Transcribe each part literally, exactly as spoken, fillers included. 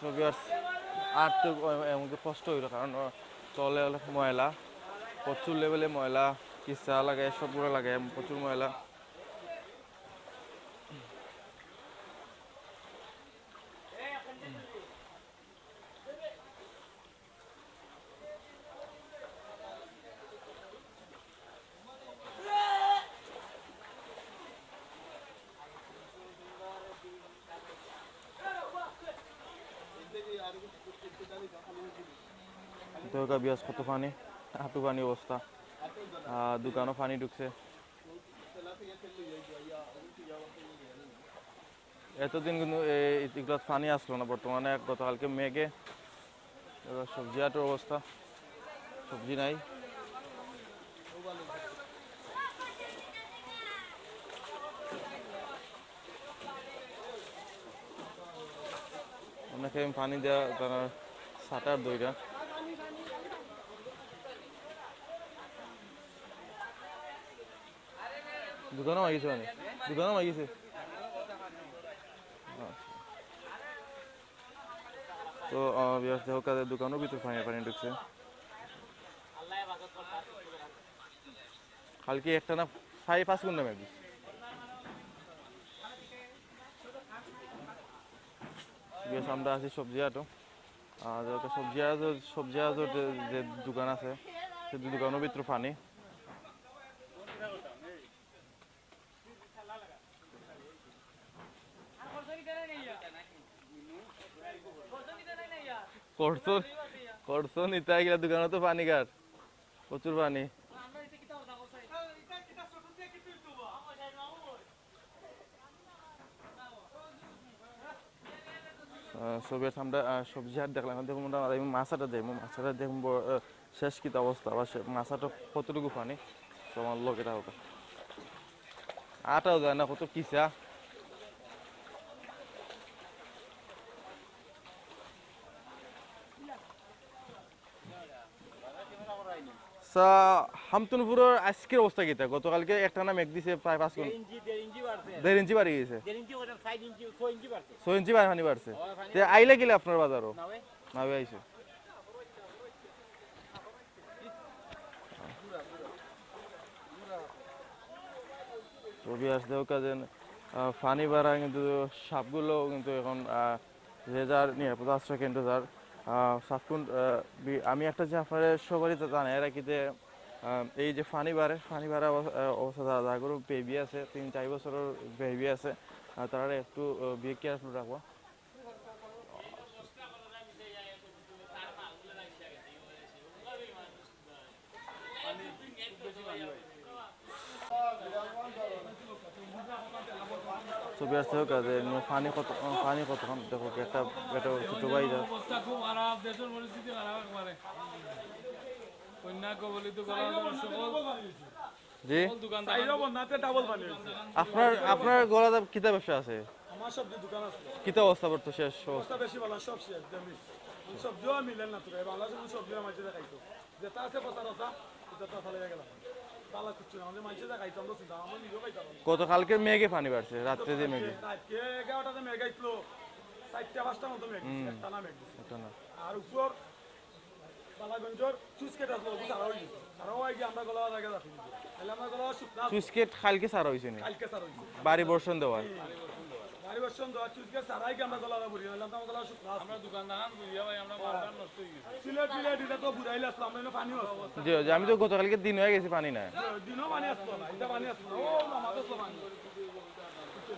So viewers, আর তো এমনকি কষ্ট অইলো, কারণ, আহ, তলে অনেক ময়লা, প্রচুর লেভেলে ময়লা, কিসা লাগে, সবগুলা লাগে, প্রচুর ময়লা। তো viewers, কত পানি, হাঁটু পানি অবস্থা। আহ, দোকানও পানি ঢুকছে। এতদিন কিন্তু এই ইগুলাত পানি আসলো না, বর্তমানে গতকালকে মেঘে এবার সবজি হাটর অবস্থা, সবজি নাই। অনেকে পানি দেওয়া তারা শাটার দইরা। দোকানও মাগিছে মানে? দোকানও মাগিছে? আচ্ছা। তো, আহ, viewers, দেখো, কাদের দোকানও ভিতরে পানি, পানি ঢুকছে। কালকে একটা না, চারি পাঁচ ঘন্টা মেঘ দিছে। Viewers, আমরা আছি সবজি হাটো। আর একটা সবজি হাটো, সবজি হাটো যে, যে দোকান আছে, সে দোকানও ভিতরে পানি। করছো, করছো নিতে গেলে দোকানে তো পানি কার, প্রচুর পানি। আহ, so viewers, আমরা, আহ, সবজি হাট দেখলাম, এখন দেখুন আমরা এই মাছ হাটে যাইবো, মাছ হাটে দেখুন ব-, আহ, শেষ কিতা অবস্থা, বা সে-, মাছ হাটে কতটুকু পানি, তো আমার লগে থাকো। আটাও যায় না, কত কিসা। আচ্ছা, হামতুনপুরর আইজকের অবস্থা কিতা? গতকালকে একটানা মেঘ দিছে প্রায় পাঁচ ঘন্টা। দেড় ইঞ্চি, দেড় ইঞ্চি বাড়ছে। দেড় ইঞ্চি বাড়ি গেছে। দেড় ইঞ্চি করে সাত ইঞ্চি, ছয় ইঞ্চি বাড়ছে। ছয় ইঞ্চি বাড়ি পানি বাড়ছে। ও, পানি তে বাড়ছে। আইলা কিলা আপনার বাজারও? না ভাই। না ভাই আইছে। তো viewers, দেখো কাজে, আহ, পানি বাড়া কিন্তু সাপগুলো কিন্তু এখন, আহ, যে যার নিরাপদ আশ্রয় কেন্দ্র যার। আহ, সাফকুন, আহ, বি-, আমি একটা জিনিস আপনারা সবারই তো জানাই রাখি যে, আহ, এই যে পানি বাড়ে, পানি বাড়া অব-, আহ, অবস্থা যারা, যারা গরু বেবি আছে, তিন চার বছরের বেবি আছে, আহ, তারা একটু, আহ, বে-, careful রাখবো। ছবি আসতে হোক, আর এমনি পানি কত, পানি কতক্ষণ? দেখো, একটা, একটা ছোট ভাই যা। অবস্থা খুব খারাপ, দেশের পরিস্থিতি খারাপ একবারে। বন্যা কবলিত গলা সকল, জি? সকল দোকান চাইরো বন্যাতে ডাবল পানি হয়েছে। আপনার, আপনার গলা কিতা ব্যবসা আছে? আমার সবজি দোকান আছে। কিতা অবস্থা পড়তো শেষ অবস্থা? অবস্থা বেশি ভালো, সব শেষ, ড্যামেজ। সবজিও মিলেন না তো, বাংলাদেশের সবজিও আমার যেটা খাইতো। যেটা আছে পচা রচা, এটা তো ফালাই গেলাম। বালা কিচ্ছু না, আমাদের মানুষে যা খাইতাম তো চিন্তা, আমরা নিজেও খাইতাম না। গতকালকে মেঘে পানি বাড়ছে, রাত্রে যে মেঘে। রাতকে এগারোটাতে মেঘ আইছিল, চারটা পাঁচটার মতো মেঘ দিছে, হুম। একটানা মেঘ দিছে। একটানা। আর উপর বালাগঞ্জর চুইস গেট আসলো, ওগুলো সারা হয়ে গেছে। সারা হয়ে গিয়ে আমরা গলা জায়গা রাখি দিছি। তাহলে আমরা গলা শুকনা আছে। চুইস গেট কালকে সারা হয়েছে নি? কালকে সারা হয়েছে। বাড়ি বর্ষণ দেওয়া। হুম। বাড়ি বর্ষণ দেওয়া, চুইস গেট সারা হয়ে গিয়ে আমরা গলা ভরি, নাহলে আমরা গলা শুকনা আছে। আমরা দোকান দান বুঝিয়া ভাই, আমরা মালটা নষ্ট হয়ে গেছে। সিলেট বিলেট, এটা তো বুঝাইলে আসলো, আমরা এনে পানিও আসলো। জি, জি, আমি তো গতকালকে দিন হয়ে গেছে পানি নাই। দিনও পানি আসলো না, এটা পানি আসলো না। ও, মামা তো আসলো পানি।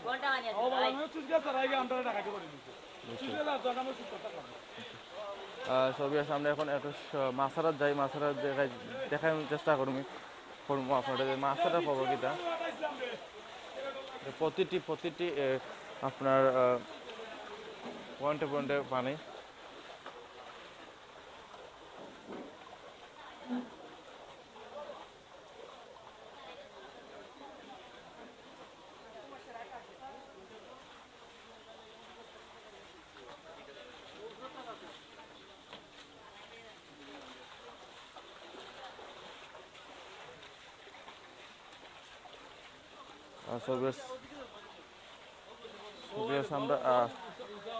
ঘন্টা পানি আসলো ও, বাবা, ভাই। মানে চুইস গেট সারা হয়ে গিয়ে আমরা ঢাকাতে করে দিচ্ছি। চুইস গেট আর দোকান আমরা শুকনা থাকলাম। আহ, ছবি আছে, আমরা এখন একটু স-, মাছারাত যাই, মাছারাত দেখাই, দেখার চেষ্টা করবো, করবো আপনাদের যে মাছারাত খবর কিতা। যে প্রতিটি, প্রতিটি, এ, আপনার, আহ, পয়েন্টে পয়েন্টে পানি। আহ, so viewers, so viewers, আমরা, আহ,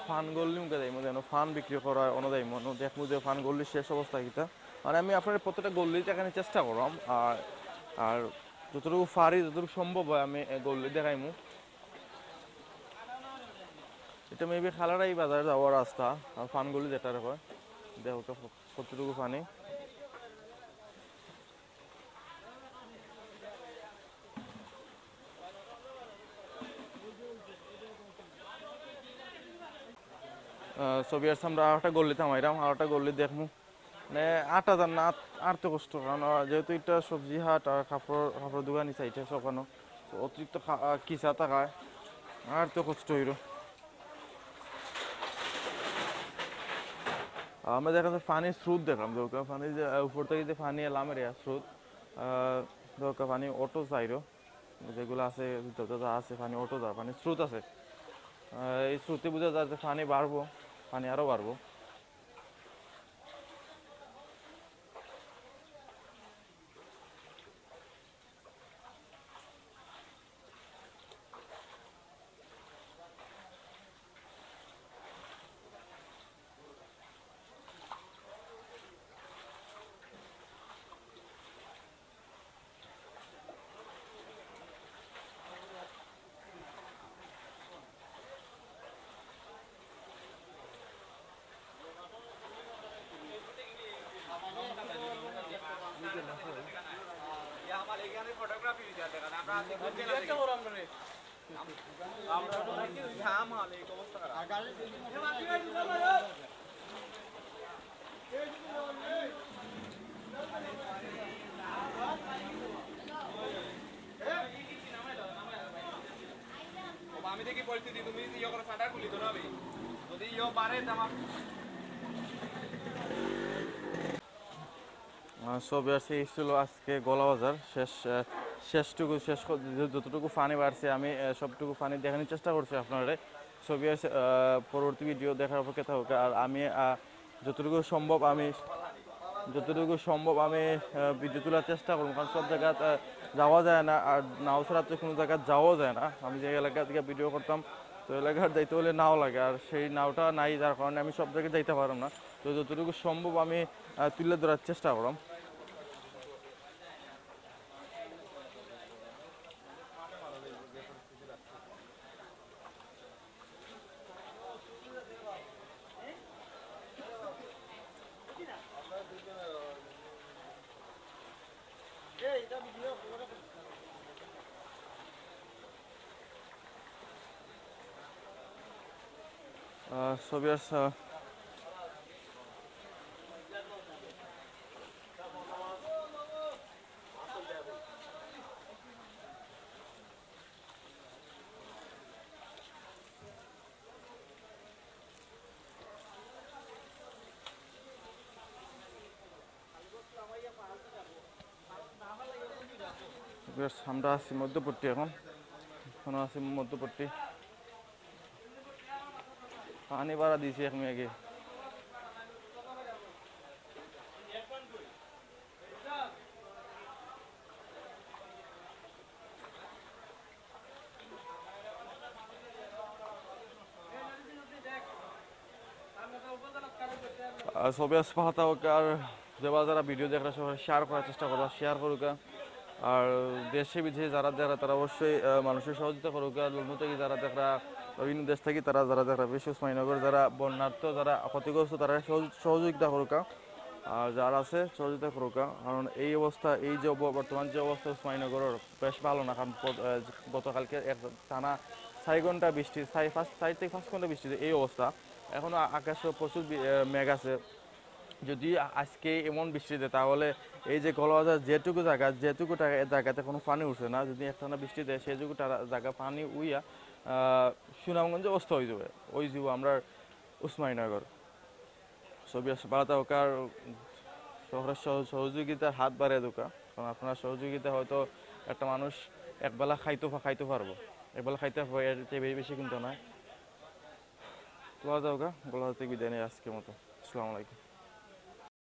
ফান গল্লি মুখে যাইমু, যেন ফান বিক্রি করা হয়, অনো যাইমু, অনো দেখমু যে ফান গল্লির শেষ অবস্থা কিতা। মানে আমি আপনারে প্রত্যেকটা গল্লি দেখানোর চেষ্টা করলাম, আর, আর যতটুকু পারি, যতটুকু সম্ভব হয় আমি, এ, গল্লি দেখাইমু। এটা maybe খালারাই বাজার যাওয়ার রাস্তা, আর ফান গল্লি যেটা হয়, দেখো তো কতটুকু পানি। আহ, so viewers, আমরা আরেকটা গল্লিত হামাইরাম, আরেকটা গল্লি দেখমু। মানে, আটা যার না, আট-, আটতে কষ্ট, কারণ, আহ, যেহেতু এটা সবজি হাট আর কাপড়, কাপড় দোকানি সাইডে সবখানো, তো অতিরিক্ত খা-, আহ, কিসা থাকায় আটতে কষ্ট হইল। আমরা দেখা যাচ্ছে পানির স্রোত দেখলাম, যে ওখানে পানি যে, আহ, উপর থেকে যে পানি এলাম রে স্রোত, আহ, দরকার পানি অটো যাইরো, যেগুলো আছে, যত যা আছে, পানি অটো যায়, পানির স্রোত আছে। আহ, এই স্রোতে বোঝা যায় যে পানি বাড়বো, পানি আরও বাড়বো। আমি দেখি পরিস্থিতি, তুমি ইয়ে করো, শাটার খুলি তো না আমি। যদি ইয়ে বাড়ে, তো আমার আহ, so viewers, এই ছিল আজকে গোলা বাজার শেষ, আহ, শেষটুকু, শেষ ক-, যে-, যতটুকু পানি বাড়ছে আমি, আহ, সবটুকু পানি দেখানোর চেষ্টা করছি আপনারে। So viewers, আহ, পরবর্তী ভিডিও দেখার অপেক্ষা থাকুক। আর আমি, আহ, যতটুকু সম্ভব আমি, যতটুকু সম্ভব আমি, আহ, ভিডিও তোলার চেষ্টা করবো, কারণ সব জায়গাত, আহ, যাওয়া যায় না, আর নাও ছাড়া তো কোনো জায়গাত যাওয়াও যায় না। আমি যে এলাকা থেকে ভিডিও করতাম, তো এলাকার যাইতে হলে নাও লাগে, আর সেই নাওটা নাই, যার কারণে আমি সব জায়গায় যাইতে পারলাম না। তো যতটুকু সম্ভব আমি, আহ, তুলে ধরার চেষ্টা করলাম। আহ, so viewers, আহ, Viewers, আমরা আছি মধ্যপট্টি এখন, এখন আছি মধ্যপট্টি। পানি বাড়া দিছে এক মেঘে। আর so viewers, পাতা হোক আর যারা যারা ভিডিও দেখরা সবাই শেয়ার করার চেষ্টা করবা, শেয়ার করুকা। আর দেশে বিদেশে যারা দেখরা তারা অবশ্যই, আহ, মানুষের সহযোগিতা করুকা। লন্ডন থেকে যারা দেখরা, বিভিন্ন দেশ থেকে তারা যারা দেখরা, বিশেষ উসমানীনগর যারা বন্যার্ত, যারা ক্ষতিগ্রস্ত, তারা সহযোগ-, সহযোগিতা করুকা। আর যারা আছে সহযোগিতা করুকা, কারণ এই অবস্থা, এই যে অব-, বর্তমান যে অবস্থা উসমানীনগরের বেশ ভালো না, কারণ প-, আহ, গতকালকে এক টানা চার ঘন্টা বৃষ্টি, চার, পাঁচ, চার থেকে পাঁচ ঘন্টা বৃষ্টিতে এই অবস্থা। এখনো আ-, আকাশে প্রচুর বি-, আহ, মেঘ আছে। যদি আ-, আজকে এমন বৃষ্টি দেয়, তাহলে এই যে গোলাবাজার যেটুকু জায়গা, যেটুকু টাকা-, জায়গাতে কোনো পানি উঠছে না, যদি একটানা বৃষ্টি দেয়, সেটুকু টারা-, জায়গা পানি উইয়া, আহ, সুনামগঞ্জে অবস্থা হয়ে যাবে, ওই যে আমরা উসমানীনগর। So viewers, বালা থাকুকা, সহকার সহ-, সহযোগিতার হাত বাড়িয়ে দেউকা, কারণ আপনার সহযোগিতা হয়তো একটা মানুষ একবেলা খাইতে পা-, খাইতে পারবো, একবেলা খাইতে পারবো, এর চেয়ে বে-, বেশি কিন্তু নয়। তো বালা থাকুকা, গোলাঘাট থেকে বিদায় নেই আজকের মতো। আসসালামু আলাইকুম।